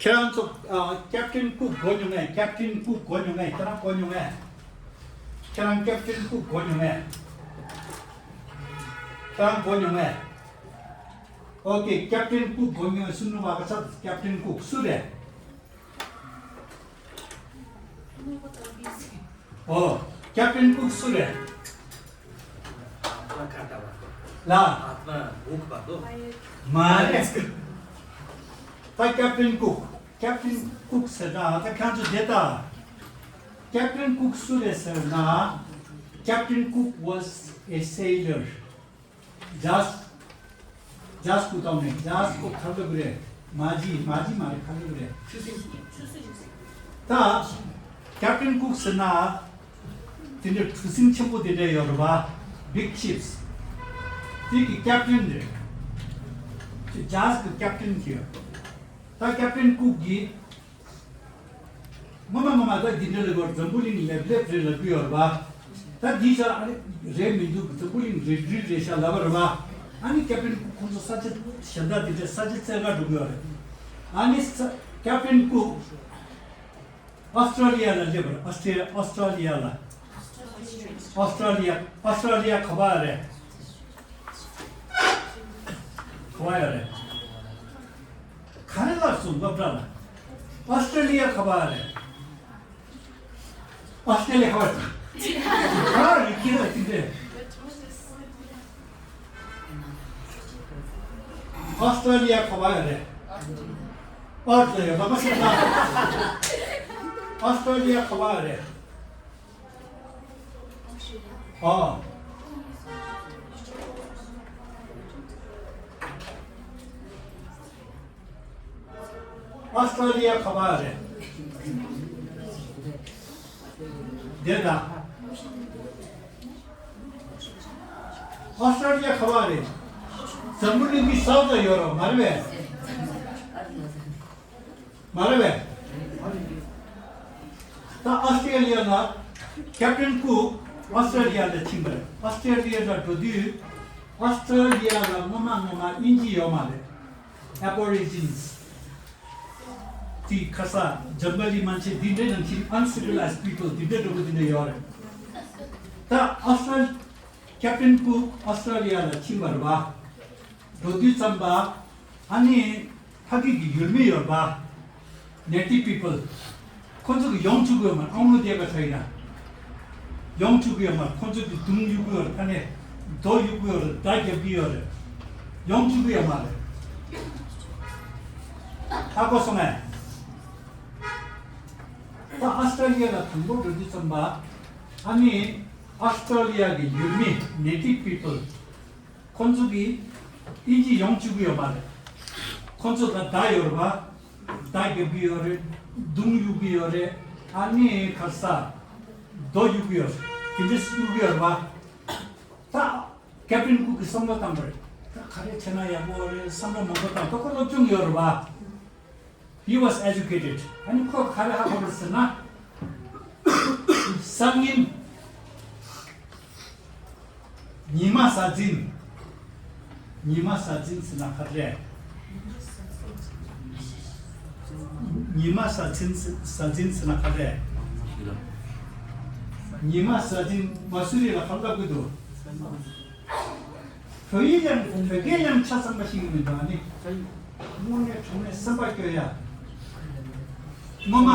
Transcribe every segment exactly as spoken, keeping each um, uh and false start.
ཁྱེད་རང་ཚོ་ཨ། ཀེབ་ཊན་ཀུག་གོ་མྱོང་ངས། ཀེབ་ཊན་ཀུག་གོ་མྱོང་ངས། ཁྱེད་རང་གོ་མྱོང་ངས། ཁྱེད་རང་ཀེབ་ཊན་ཀུག་གོ་མྱོང་ངས། ཁྱེད་རང་གོ་མྱོང་ངས། ཨོ་ཀེ། ཀེབ་ཊན་ཀུག་གོ་མྱོང་ངས། སུ་ནུ་བ་ག་ས། ཀེབ་ཊན་ཀུག་སུ་རེད། ཨོ། ཀེབ་ཊན་ཀུག་སུ་རེད། ལ། མ་རེད། ད་ཀེབ་ཊན་ཀུག་ཀེབ་ཊན་ཀུག་ཟེར་ན་ད་ཁྱེད་ཚོ་བདེ་ད། ཀེབ་ཊན་ཀུག་སུ་རེད་ཟེར་ན། Captain Cook was a sailor. ཇཱ་ཇཱ་སྐུ་ཐོག་ནས། ཇཱ་སྐུ་ཁ་ལབ་རེད། མ་ཇི་མ་ཇི་མ་རེད། ཁ་ལབ་རེད། ད་ཀེབ་ཊན་ཀུག་ཟེར་ན། དེ་འདྲ་གྲུ་གཟིངས་ཆེན་པོ་དེ་འདྲ་ཡོད་རེད་བ། Big ships. དེ་གི་ཀེབ་ཊན་རེད། ཇཱ་སྐུ་ཀེབ་ཊན་གྱི་ཡོད། ད་ཀེབ་ཊན་ཀུག་གིས། ངོ་མ་ངོ་མ་ད་འདི་འདྲ་ལ་གོ། འཛམ་བུ་གླིང་ལེབ་ལེབ་རེད་ལབ་ཀྱི་ཡོད་རེད་པ། ད་འདི་ཤ་ཨ་ནི་རེད་མི་འདུག་འཛམ་བུ་གླིང་རིལ་རིལ་རེད་ཤག་ལབ་པ་རེད་པ། ཨ་ནི་ཀེབ་ཊན་ཀུག་ཁོང་ཚོ་ས་ཆ་གཞན་དག་འདི་འདྲ་ས་ཆ་བཙལ་ག་འགྲོ་གི་ཡོད་རེད། ཨ་ནི་ས་ཀེབ་ཊན་ཀུག་ཨོ་སི་ཀྲོ་ལི་ཡ་ལ་སླེབས་པ་རེད། ཨོ་སི་ཀྲོ་ལི་ཡ་ལ། ཨོ་སི་ཀྲོ་ལི་ཡ། ཨོ་སི་ཀྲོ་ལི་ཡ་ག་པར་རེད། ག་པར་ཡོད་རེད། ག་རེ་ལབ་སོང་སློབ་གྲྭ་ལ། ཨོ་སི་ཀྲོ་ལི་ཡ་ག་པར་རེད། ཨོ་སི་ཀྲོ་ལི་ཡ་ག་པར་རེད། ག་རེ་ཁྱེད་ལ་ཅི་རེད། ཨོ་སི་ཀྲོ་ལི་ཡ་ག་པར་རེད། ཨོ་སི་ཀྲོ་ལི་ཡ་ག་པར་རེད། ཨོ་སི་ཀྲོ་ལི་ཡ་ག་པར་རེད། ཨོ། ཨོ་སི་ཀྲོ་ལི་ཡ་ག་པར་རེད། དེ་ད། ཨོ་སི་ཀྲོ་ལི་ཡ་ག་པར་རེད། འཛམ་བུ་གླིང་གི་སའུ་ཐ་ཡོད་རེད་མ་རེད་པས། མ་རེད་པས། ད་ཨོ་སི་ཀྲོ་ལི་ཡ་ལ་ཀེབ་ཊན་ཀུག་ཨོ་སི་ཀྲོ་ལི་ཡ་ལ་ཕྱིན་པ་རེད། ཨོ་སི་ཀྲོ་ལི་ཡ་ལ་འགྲོ་དུས་ཨོ་སི་ཀྲོ་ལི་ཡ་ལ་སྔོན་མ་སྔོན་མ་དབྱིན་ཇི་ཡོད་མ་རེད། Aborigines. དེ་ཁ་ས་ཇམ་བ་ལི་མན་ཆེ་འདི་འདྲའི་ནང་བཞིན་uncivilized people འདི་འདྲའི་འགྲོ་གི་འདི་འདྲ་ཡོད་རེད། ད་ཨོ་སི་ཀྲོ་ལི་ཀེབ་ཊན་ཀུག་ཨོ་སི་ཀྲོ་ལི་ཡ་ལ་ཕྱིན་པ་རེད་པ། འགྲོ་དུས་ཙམ་པ་ཨ་ནི་ཕ་གི་གི་ཡུལ་མི་ཡོད་པ། Native people. ཁོ་ཚོ་གི་ཡོང་བཅུག་གི་ཡོད་མ་རེད། ཨོང་ལུ་དེ་ག་ཚ་ཡིན་ན། ཡོང་བཅུག་གི་ཡོད་མ་རེད། ཁོ་ཚོ་གི་རྡུང་གཡུག་གི་ཡོད་རེད། ཁ་ནས་རྡོ་གཡུག་གི་ཡོད་རེད། མདའ་རྒྱབ་ཀྱི་ཡོད་རེད། ཡོང་བཅུག་གི་ཡོད་མ་རེད། ཧ་གོ་སོང་ངས། ད་ཨོ་སི་ཀྲོ་ལི་ཡ་ལ་དང་པོ་འགྲོ་དུས་ཙམ་པ་ཨ་ནི་ཨོ་སི་ཀྲོ་ལི་ཡ་གི་ཡུལ་མི་Native people ཁོ་ཚོ་གིས་དབྱིན་ཇི་ཡོང་བཅུག་གི་ཡོད་མ་རེད། ཁོ་ཚོ་ལ་མདའ་ཡོད་རེད་པ། མདའ་རྒྱབ་ཀྱི་ཡོད་རེད། མདུང་གཡུག་གི་ཡོད་རེད། ཨ་ནི་ཁ་ས་རྡོ་གཡུག་གི་ཡོད་རེད། དེ་འདྲ་གཡུག་གི་ཡོད་རེད་པ། ད་ཀེབ་ཊན་ཀུག་གིས་བསམ་བློ་བཏང་པ་རེད། ད་ག་རེ་བྱས་ན་ཡག་པོ་རེད། བསམ་བློ་མང་པོ་བཏང་། ད་ཁོ་སློབ་སྦྱོང་ཡོད་རེད་པ། He was educated. ཨ་ནི་ཁོ་ག་རེ་ཧ་གོ་རེད་ཟེར་ན། སང་ཉིན་ཉི་མ་གཟའ་འཛིན། ཉི་མ་གཟའ་འཛིན་ཟེར་ན་ག་རེ་རེད། ཉི་མ་གཟའ་འཛིན་གཟའ་འཛིན་ཟེར་ན་ག་རེ་རེད། ཉི་མ་གཟའ་འཛིན་མ་སུ་རི་ལ་ག་རེ་ལབ་ཀྱི་འདུག་བོད་ཡིག་ཡང་བོད་སྐད་ཡང་ཆ་ཚང་པ་ཤེས་ཀྱི་མི་འདུག་ཨ་ནི། དངོས་གནས་དྲང་གནས་སེམས་པ་སྐྱོ་ཡ། སྔོན་མ།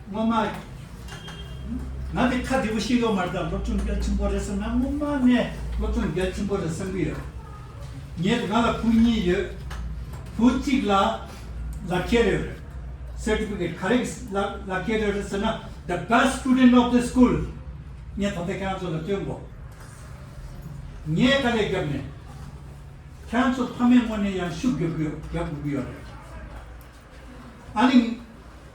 སྔོན་མ། ང་དེ་ཁ་བདེ་པོ་ཤེས་ཀྱི་ཡོད་མ་རེད། ད་སློབ་སྦྱོང་གལ་ཆེན་པོ་རེད་བསམ་ན། སྔོན་མ་ནས་སློབ་སྦྱོང་གལ་ཆེན་པོ་རེད་བསམ་གྱི་ཡོད། ངས་ང་ལ་བུ་གཉིས་ཡོད། བུ་གཅིག་ལ་ལག་ཁྱེར་ཡོད་རེད། སར་ཊི་ཕི་ཀེ་ཊི། ག་རེ་གི་ལག་ལག་ཁྱེར་ཡོད་རེད་ཟེར་ན། The best student of the school. ངས་ད་ལྟ་ཁྱེད་རང་ཚོ་ལ་སྟོན་དགོས། ངས་དཀའ་ལས་བརྒྱབ་ནས། ཁྱེད་རང་ཚོ་ཕ་མའི་ངོས་ནས་ཡང་ཤུགས་རྒྱབ་དགོས། རྒྱབ་དགོས་ཀྱི་ཡོད་རེད། ཨ་ནི།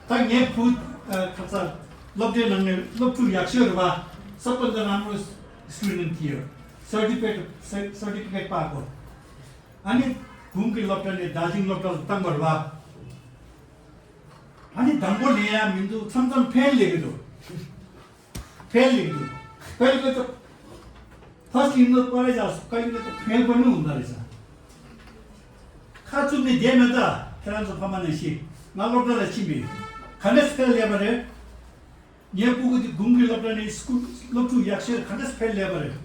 ད་ངའི་བུ། ཨ། ཁ་ཚ་སློབ་གྲྭའི་ནང་ནས་སློབ་ཕྲུག་ཡག་ཤོས་རེད་པ། སོ་པ་ལ་ནང་ལོ་སི་ཊུ་ཌེན་ཊི་ཡོད། སར་ཊི་ཕི་ཀེ་ཊི། སར་ཊི་ཕི་ཀེ་ཊི་པ་གོ། ཨ་ནི་གུང་གི་སློབ་གྲྭ་ནས་རྡོ་རྗེ་སློབ་གྲྭ་ལ་བཏང་བ་རེད་པ། ཨ་ནི་དང་པོ་ལེན་ཡ་མི་འདུག་མཚམས་མཚམས་ཕེལ་ལེན་གྱི་འདུག་ཕེལ་ལེན་གྱི་འདུག་ཕེལ་གྱི་འདུག་ཕར་སླེབས་ནས་པར་རིས་ཀ་ཡིན་ན་ད་ཕན་པ་ནི་འོང་ད་རེད་ས། ཁ་བཙུམ་ནས་བསྡད་མེད་ད། ཁྱེད་རང་ཚོ་ཕ་མ་ནང་བཞིན་ང་སློབ་གྲྭ་ལ་ཕྱིན་པས་ག་འདྲས་ཕེལ་ལས་པ་རེད། ངའི་སྤུ་གུ་དེ་དགུན་གྱི་སློབ་གྲྭ་ནས་སྐུལ་སློབ་ཕྲུག་ཡག་ཤོས་ག་འདྲས་ཕེལ་ལས་པ་རེད།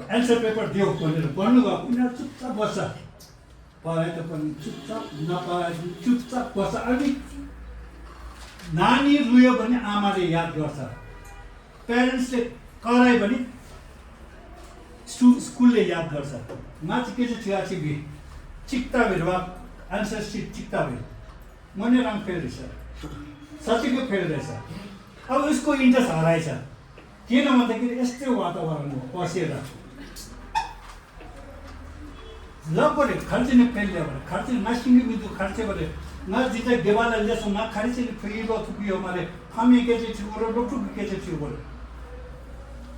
ཨན་སར་པེ་པར་དེ་འོ་གོ་ནས་གོ་ནས་བ་ཀུ་ན་ཙུག་ཙག་བ་ས། པ་ཡ་ད་པ་ནི་ཙུག་ཙག་ན་པ་ཡ་ཙུག་ཙག་བ་ས་ཨ་ནི། ན་ནི་རུ་ཡོད་པ་ནི་ཨ་མ་རེ་ཡག་དགོས་ས། པེ་རེན་སི་ལས་ཀ་ར་ཡོད་པ་ནི་སུ་སྐུལ་ལས་ཡག་དགོས་ས། ང་ཅི་སྐད་ཆ་དྲི་ཡ་ཅིག་གི་ཅིག་ལྟ་བའི་རེ་བ་ཨན་སར་ཤིཊ་ཅིག་ལྟ་བའི། དངོས་གནས་རང་ཕེལ་རེད་ཤག་ས་ཅིག་གི་ཕེལ་རེད་ཤག་ཨ་བུ་སྐོ་ཡིན་ད་ས་ར་ཡི་ཤག་དེ་ན་མ་ད་ཀིར་ཨེ་སྟེ་བ་ད་བ་རང་གོ་བ་ཤེས་ར། ལབ་པ་རེད། གར་ཅི་ནས་ཕེལ་ལས་པ་རེད། གར་ཅི་ང་ཤིང་གི་མི་འདུག་གར་ཅི་བ་རེད། ང་འཛིན་གྲྭ་བརྒྱད་པ་ལ་སླེབས་སོང་། ང་ག་རེ་བྱས་ནས་ཕ་གིར་ལོག་ཐུབ་ཀྱི་ཡོད་མ་རེད། ཕ་མའི་སྐད་ཆ་དྲི་དགོས་རེད། སློབ་ཕྲུག་གི་སྐད་ཆ་དྲི་དགོས་རེད།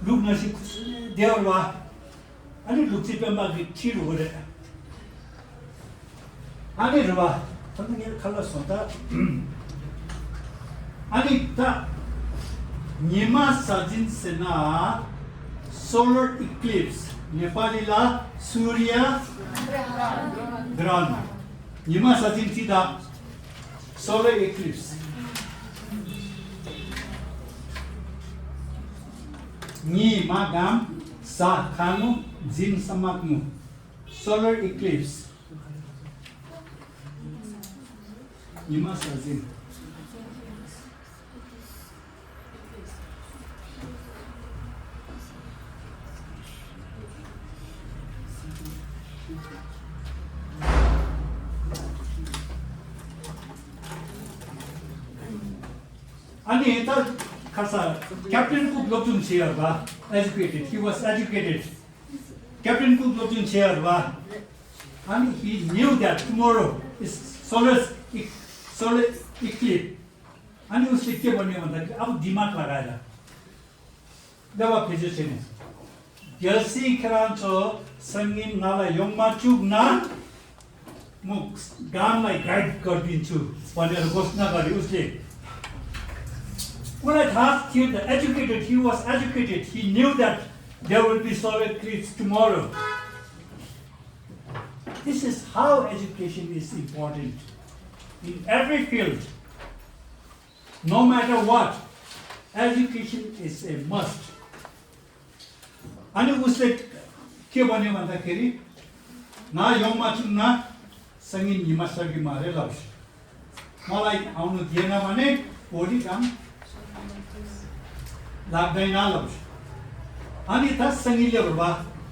ལུག་ནང་བཞིན་ཁུ་སིམ་ནས་བསྡད་པ་རེད་བ། ཨ་ནི་ལུག་རྫི་སྤེན་པ་གི་ཁྲིད་རུ་བ་རེད། ཨ་ནི་རེད་བ། ད་ནི་ངའི་ཁ་ལ་སོང་ད། ཨ་ནི་ད། ཉི་མ་གཟའ་འཛིན་ཟེར་ན། solar eclipse ནེ་པ་ལི་ལ་སུ་རི་ཡ་གྷ་རན། ཉི་མ་གཟའ་འཛིན་ཁྲིད་ད། solar eclipse ཉི་མ་གམ་གཟའ་ཁ་ནུབ་འཛིན་ས་མག་ནུབ། solar eclipse ཉི་མ་གཟའ་འཛིན། ཨ་ནི་ད་ཁ་ས་Captain Cook སློབ་སྦྱོང་བྱས་ཡོད་པ། Educated, he was educated. Captain Cook སློབ་སྦྱོང་བྱས་ཡོད་པ། ཨ་ནི་he knew that tomorrow is solar e- solar eclipse. ཨ་ནི་འུ་སི་སྐྱེ་བ་ནས་བ་ད་ཨ་བུ་འདི་མ་ལ་ག་ཡ། ལྟ་བ་བེད་སྤྱོད་བྱས་ནས། གལ་སྲིད་ཁྱེད་རང་ཚོ་སང་ཉིན་ང་ལ་ཡོང་མ་བཅུག་ན། མོ་གང་ལ་གའིཌ་གར་བིན་ཚུ་བ་ནེ་ར་གོ་སྣ་ག་རེ་འུ་སི། When I asked him, the educated, he was educated, he knew that there will be solar eclipse tomorrow. This is how education is important in every field. No matter what, education is a must. ཨ་ནི་འུ་སེ་ཁེ་བ་ནི་མ་ད་ཁེ་རི་ང་ཡོང་མ་བཅུག་ན་སང་ཉིན་ཉི་མ་ཤར་གི་མ་རེད་ལབ་ཤི། ང་ལ་ཨའུ་ནུ་རྒྱལ་ན་མ་ནེ་བོ་ལི་ཀམ་ལག་བདེ་ན་ལབ་ཤི། ཨ་ནི་ད་སང་ཉིན་ལེ་བར་བ་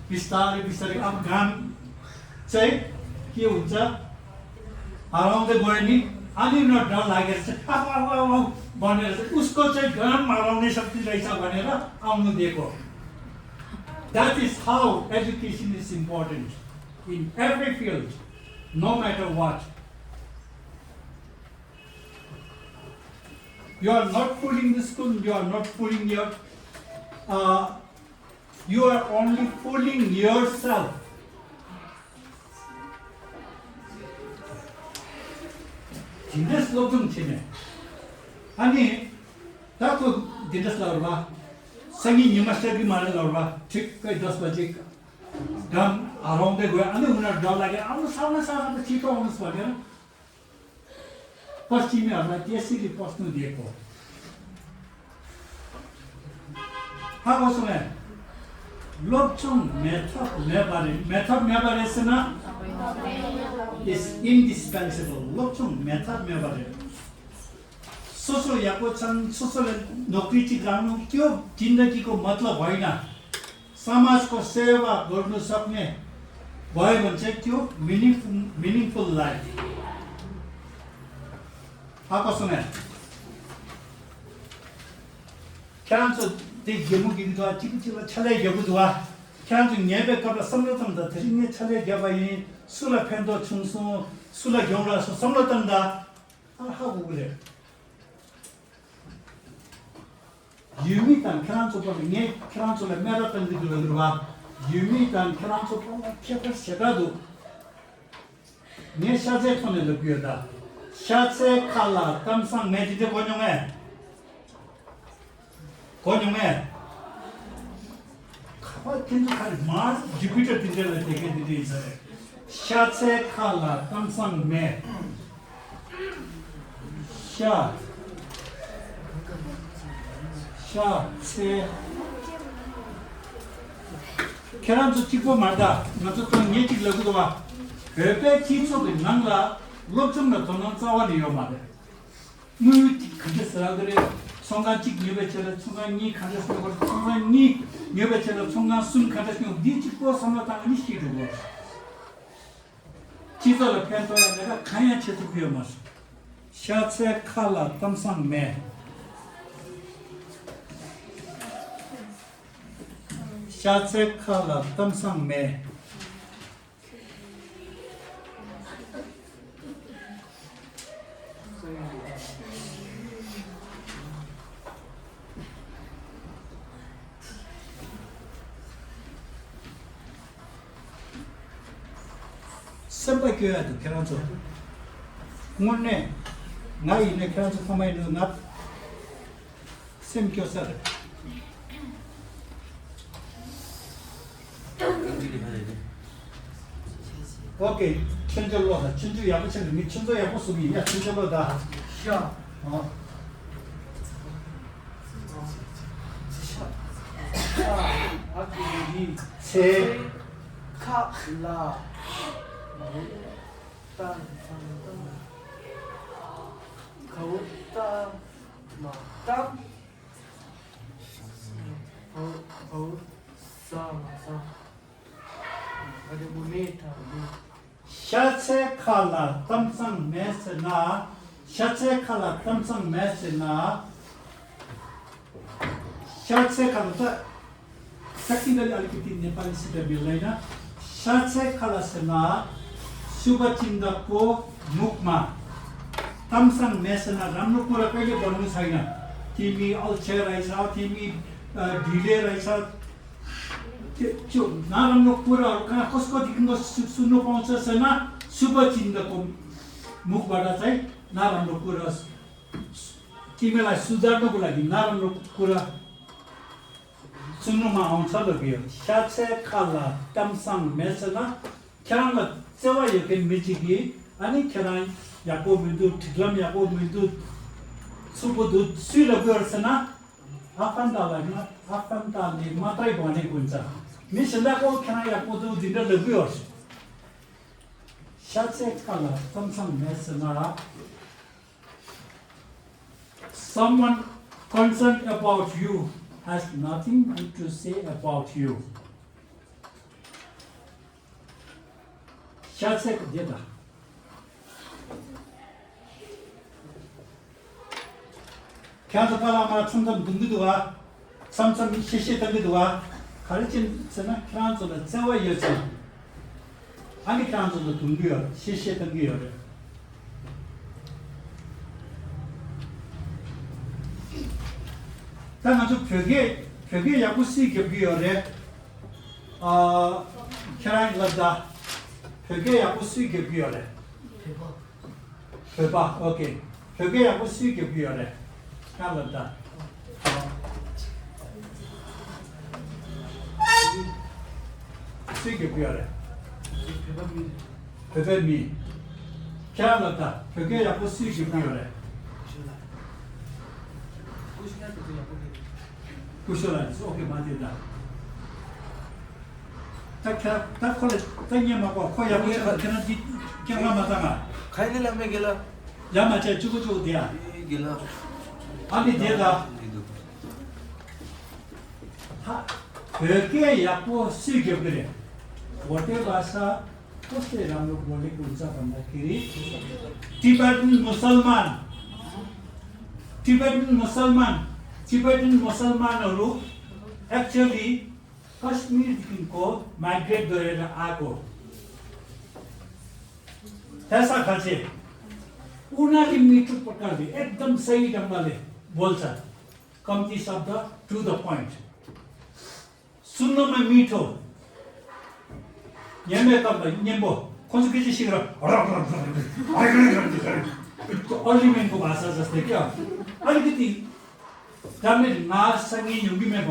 བི་སྟ་རི་བི་སྟ་རི་ཨབ་གམ་ཙེ་ཁེ་འུ་ཙ། Around the world, any not down like it. Wow, wow, wow, wow. बनेर उसको चाहिँ ग्राम अराउने शक्ति रहेछ भनेर आउनु दिएको। That is how education is important in every field, no matter what. You are not fooling the school, you are not fooling your uh, You are only fooling yourself. དེ་འདྲས་སློབ་སྦྱོང་བྱེད་ནས། ཨ་ནི། ད་ཁོ་དེ་འདྲས་ལབ་ར་བ། སང་ཉིན་ཉི་མ་ཤར་གི་མ་རེད་ལབ་ར་བ། ཁྲིག་ཁོས་ལྡོག་པ་ཅིག་གམ་ཨ་རོང་དེ་དགོས། ཨ་ནི་འུ་ན་འགྲོ་ལ་གི་ཨ་མོ་ས་ན་ས་ན་ད་ཅི་ཐོག་མོ་སུ་བ་དེ་ར། पश्चिमी अथवा त्यसरी पस्नु दिएको। ཧ་གོ་སོང་ངས། སློབ་སྦྱོང་མེད་ཐབས་མེད་པ་རེད། མེད་ཐབས་མེད་པ་རེད་ཟེར་ན། It's indispensable. སློབ་སྦྱོང་མེད་ཐབས་མེད་པ་རེད། སོ་སོ་ཡག་པོ་ཚང་། སོ་སོ་ལ་ནོག་རི་གཅིག་རག་ནོ་སྐྱོ་དེ་འདྲ་གི་གོ་མ་ལ་བ་ཡིན་ན། समाजको सेवा गर्नु सक्ने भयो भने चाहिँ त्यो मिनिङफुल मिनिङफुल लाइफ। आएको सुने। ཁྱེད་རང་ཚོ་དེ་རྒྱལ་མོ་གི་འདུག་གཅིག་གཅིག་ལ་ཆ་ལས་རྒྱག་གི་འདུག་བ། ཁྱེད་རང་ཚོ་ཉན་པའི་སྐབས་ལ་བསམ་བློ་བཏང་དང་། དེ་རིང་ངས་ཆ་ལས་བརྒྱབ་པ་ཡིན། སུ་ལ་ཕན་ཐོགས་བྱུང་སོང་། སུ་ལ་གྱོང་རག་སོང་། བསམ་བློ་བཏང་དང་། ཨ་ཧ་གོ་གི་རེད། ཡུལ་མི་དང་ཁྱེད་རང་ཚོ་བར་ལ་ངས་ཁྱེད་རང་ཚོ་ལ་སྨད་ར་བཏང་གི་འདུག་ལ་ལུར་བ། ཡུལ་མི་དང་ཁྱེད་རང་ཚོ་བར་ལ་ཁྱད་པར་ཞེ་དྲག་འདུག་ངས་ཤ་ཚའི་ཐོག་ནས་ལབ་ཀྱི་ཡོད་ད། ཤ་ཚའི་ཁ་ལ་གཏམ་བཟང་མེད་དེ་འདྲ་གོ་མྱོང་ངས། གོ་མྱོང་ངས། ཁ་པར་ཁྱེད་ཚོ་ག་རེ་མར་ཇུ་པི་ཊར་དེ་འདྲ་ལ་དེ་གས་དེ་འདྲ་ཡིན་ས་རེད། ཤ་ཚའི་ཁ་ལ་གཏམ་བཟང་མེད། ཤ། ཤ་ཚའི། ཁྱེད་རང་ཚོ་གཅིག་པོ་མ་རེད་ད། ང་ཚོ་ཚོ་ངས་གཅིག་ལབ་གི་འདུག་བ། བོད་པའི་སྤྱི་ཚོགས་ཀྱི་ནང་ལ་སློབ་སྦྱོང་ལ་དོ་སྣང་རྩ་བ་ནས་ཡོད་མ་རེད། དངུལ་གཅིག་ག་འདྲ་ཟ་གི་རེད། ཚོང་ཁང་གཅིག་ཉོས་པའི་ཆེད་ལ་ཚོང་ཁང་གཉིས་ག་འདྲ་སོང་བར། ཚོང་ཁང་གཉིས་ཉོས་པའི་ཆེད་ལ་ཚོང་ཁང་གསུམ་ག་འདྲ་སོང་། འདི་གཅིག་པོ་བསམ་བློ་བཏང་ནས་ཤི་འགྲོ་གི་རེད། སྤྱི་ཚོགས་ལ་ཕན་ཐོགས་ཡ་ལས་ཀ་གང་ཡང་བྱེད་ཐུབ་ཀྱི་ཡོད་མ་རེད། ཤ་ཚའི་ཁ་ལ་གཏམ་བཟང་མེད། ཤ་ཚའི་ཁ་ལ་གཏམ་བཟང་མེད། སེམས་པ་སྐྱོ་ཡ་འདུག་ཁྱེད་རང་ཚོ། དངོས་གནས་ང་ཡིན་ན། ཁྱེད་རང་ཚོ་ཚང་མ་ཡིན་ན་ང་སེམས་སྐྱོ་ས་རེད། ཨོ་ཀེ། ཆུང་ཆུང་བློ་དང་། ཆུང་ཆུང་ཡག་པོ་ཆགས་ཀྱི་མི། ཆུང་ཆུང་ཡག་པོ་བཟོ་གི་ཡིན་ཡ། ཆུང་ཆུང་བློ་དང་། ཤ། ཨོ། ཤ། ཨ་ཀེ་ཡི། ཚེ། ཁ་ལ། ཏ། ཏ། ཁ་བོ་ཏ། མ་ཏ། ཕ་བོ་ས། མ་ས། ཨ་རེ་བོ་མེ་ཐ་མེ། ཤ་ཚའི་ཁ་ལ་གཏམ་བཟང་མེད་ཟེར་ན། ཤ་ཚའི་ཁ་ལ་གཏམ་བཟང་མེད་ཟེར་ན། ཤ་ཚའི་ཁ་ལ་ད། ཤ་ཚའི་ཁ་ལ་ཨ་ལི་ཀི་ཏི་ནེ་པ་ལི་སི་ཏ་མི་ལ་ཡིན་ན། ཤ་ཚའི་ཁ་ལ་ཟེར་ན། སུ་བ་ཅིན་ད་ཀོ་མུག་མ། གཏམ་བཟང་མེད་ཟེར་ན། རམ་ལུག་པུ་ར་ཀ་ཡེ་བར་མུ་ཚ་ཡིན་ན། དེ་མི་ཨལ་ཆེ་ར་ཡི་ས། དེ་མི་ཌི་ལེ་ར་ཡི་ས། ཅོ་ན་རམ་ལོ་ཀུ་ར་ཀ་ཁོ་སྐོ་དི་ཀིན་གོ་སུ་སུ་ནོ་པོང་ཚ་ཟེར་ན། སུ་པ་ཅིན་ད་ཀོ་མུག་པ་ར་ཚའི་ན་རམ་ལོ་ཀུ་ར། ཀི་མེ་ལ་སུ་ཛར་ནོ་ཀུ་ལ་གི་ན་རམ་ལོ་ཀུ་ར། སུ་ནོ་མ་ཨོང་ཚ་ལོ་གི་ཡོད། ཤ་ཚའི་ཁ་ལ་གཏམ་བཟང་མེད་ཟེར་ན། ཁྱེད་རང་ལ་བརྩེ་བ་ཡོད་མཁན་མི་གཅིག་གིས། ཨ་ནི་ཁྱེད་རང་ཡག་པོ་མི་འདུག་སྒྲིག་ལམ་ཡག་པོ་མི་འདུག་ཚུགས་པོ་འདུག་སུས་ལབ་དགོས་རེད་ཟེར་ན། ཨ་ཕན་ཏ་ལ་ཡིན་ན། ཨ་ཕན་ཏ་ནི་མ་ཏའི་གོ་ནས་ཀུན་ཙང་། མི་གཞན་དག་གོ་ཁྱེད་རང་ཡག་པོ་འདུག་འདི་འདྲ་ལབ་གི་ཡོད་རེད། ཤ་ཚའི་ཁ་ལ་གཏམ་བཟང་མེད་ཟེར་ན། Someone concerned about you has nothing good to say about you. ཤ་ཚའི་ཁ་འདི་དང་། ཁྱེད་ཚོ་པ་ལགས་མ་མཚམས་མཚམས་རྡུང་གི་འདུག་ག་མཚམས་མཚམས་གཤེ་གཤེ་བཏང་གི་འདུག་ག་ག་རེ་བྱས་ཟེར་ན། ཁྱེད་རང་ཚོ་ལ་བརྩེ་བ་ཡོད་ཙང་། ཨ་ནི་ཁྱེད་རང་ཚོ་ལ་རྡུང་གི་ཡོད་རེད། གཤེ་གཤེ་བཏང་གི་ཡོད་རེད། ད་ང་ཚོ་བོད་སྐད་བོད་སྐད་ཡག་པོ་སུས་རྒྱབ་ཀྱི་ཡོད་རེད། ཨ། ཁྱེད་རང་ལབ་ད། བོད་སྐད་ཡག་པོ་སུས་རྒྱབ་ཀྱི་ཡོད་རེད། བོད་པ། ཨོ་ཀེ། བོད་སྐད་ཡག་པོ་སུས་རྒྱབ་ཀྱི་ཡོད་རེད། ཁྱེད་རང་ལབ་ད། སུས་རྒྱབ་ཀྱི་ཡོད་རེད། བོད་པའི་མི། ཁྱེད་རང་ལབ་ད། བོད་སྐད་ཡག་པོ་སུས་རྒྱབ་ཀྱི་ཡོད་རེད། སྐུ་ཞབས་ལགས། ཨོ་ཀེ་མ་དེ་ད། ད་ཁྱེད་ད་ཁོ་ལ་ད་ཉན་མ་གོ། ཁོ་ཡག་པོ་ཡག་པོ་ཁྱེད་རང་འདི་སྐྱེ་ཁ་མ་བཏང་ང་། ཁ་ཡིན་ལ་མེད་གི་ལ། ཡ་མ་བྱས་གཅིག་པོ་གཅིག་པོ་དེ་ཡ། ཨ་ནི་དེ་ད། ད་བོད་སྐད་ཡག་པོ་སུས་རྒྱབ་གི་རེད། Whatever भाषा को से राम्रो बोलेको हुन्छ भन्दाखेरि Tibetan मुसलमान। Tibetan मुसलमान। Tibetan मुसलमानहरू actually कश्मीरदेखिको माइग्रेट गरेर आएको। त्यसैले उनीहरूले मिठो प्रकारले एकदम सही ढङ्गले बोल्छ। कम्ती शब्द, to the point। सुन्नमा मिठो। ཉན་པའི་སྐབས་ལ་སྙན་པོ། ཁོང་ཚོ་སྐད་ཆ་བཤད་ཀྱི་ར། अर्लिमेनको भाषा जस्तै क्या। अलिकति राम्रै नाच सङ्गीत ཡོང་གི་མེད་བ།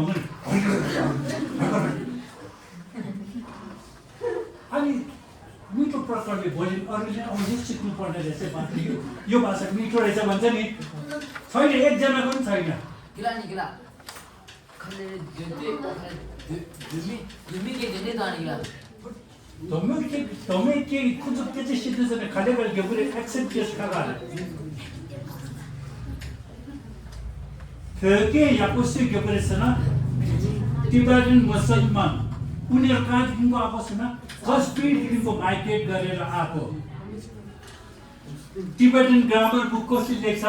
ཨ་ནི་མི་ཚོ་ प्रकारले भोलि अरूले आउँदैछ सिक्नुपर्ने रहेछ भन्थ्यो। यो भाषा मिठो रहेछ भन्छ नि। छैन, एकजनाको पनि छैन। गिला नि गिला। खले दुमी दुमी के देने दानी गिला। धोमे के धोमे के खुद के चाहिँ सिक्दैछ भने खाले खाले के पुरै एक्सेप्ट केस खाला। भोलि के याको सिक्यो परेछ न, टिबेटन मुसलमान उनीहरू कहाँदेखिको आएको छ न, कश्मीरदेखिको माइग्रेट गरेर आएको। टिबेटन ग्रामर बुक कसले लेख्छ?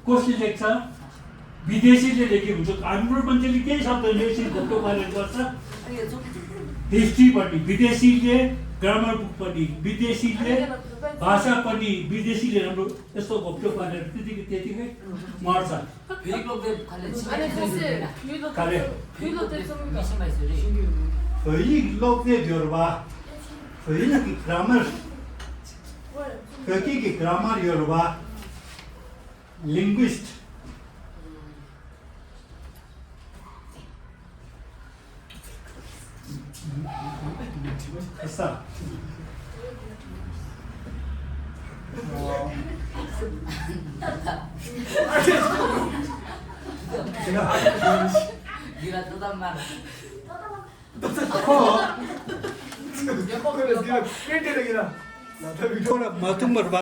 कसले लेख्छ? विदेशीले लेखेको हुन्छ। हाम्रो मान्छेले केही शब्द लेख्छ, घोप्टो पारेर गर्छ। हिस्ट्री पनि विदेशीले, ग्रामर बुक पनि विदेशीले, भाषा पनि विदेशीले। हाम्रो यस्तो घोप्टो पारेर त्यतिकै त्यतिकै मर्छ। भोलि लोक दे खाले अनि त्यसै भोलि लोक खाले। भोलि लोक दे चाहिँ मिसिङ भाइ सरी। भोलि लोक दे भ्योर्बा। भोलि कि ग्रामर। भोलि कि ग्रामर योर्बा। लिङ्ग्विस्ट। यस्ता। ཁོ་ལ་མ་ཐུག་མར་བ།